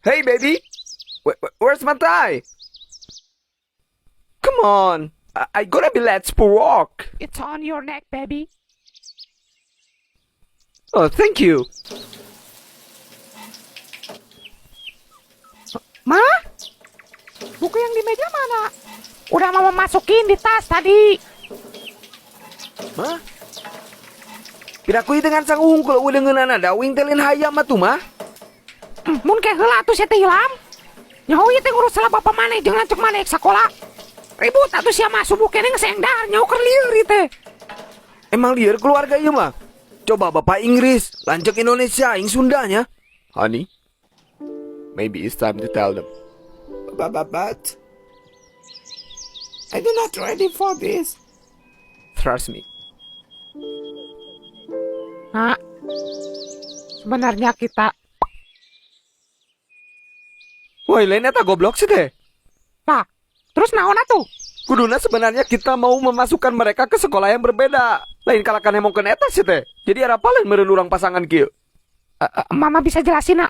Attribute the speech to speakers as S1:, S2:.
S1: Hey baby, where's my tie? Come on, I gonna be late for work.
S2: It's on your neck, baby.
S1: Oh, thank you.
S2: Ma? Buku yang di meja mana? Udah Mama masukin di tas tadi.
S1: Mah? Piraku dengan sang unggul udah ngeunana da uing teh lain hayam atuh, Mah.
S2: Mun ke heula atuh sia teh hilang. Nyaho ieu teh ngurus salah bapak maneh jeung lanceuk maneh sakola. Ribut atuh sia mah, subuh keneh geus dahar, nyaho keur lieur ieu teh.
S1: Emang lieur keluarga ieu mah. Coba bapak Inggris, lanceuk Indonesia, aing Sundanya. Honey, maybe it's time to tell them.
S3: But I do not ready for this.
S1: Trust me.
S2: Nak, sebenarnya kita
S1: Woi, lain eta, goblok sih teh.
S2: Nah, terus naon atuh?
S1: Kuduna sebenarnya kita mau memasukkan mereka ke sekolah yang berbeda. Lain kalakan emongkeun eta sih teh. Jadi arapa lain meureun urang pasangan kieu.
S2: Eh, eh, Mama bisa jelasin, Nak.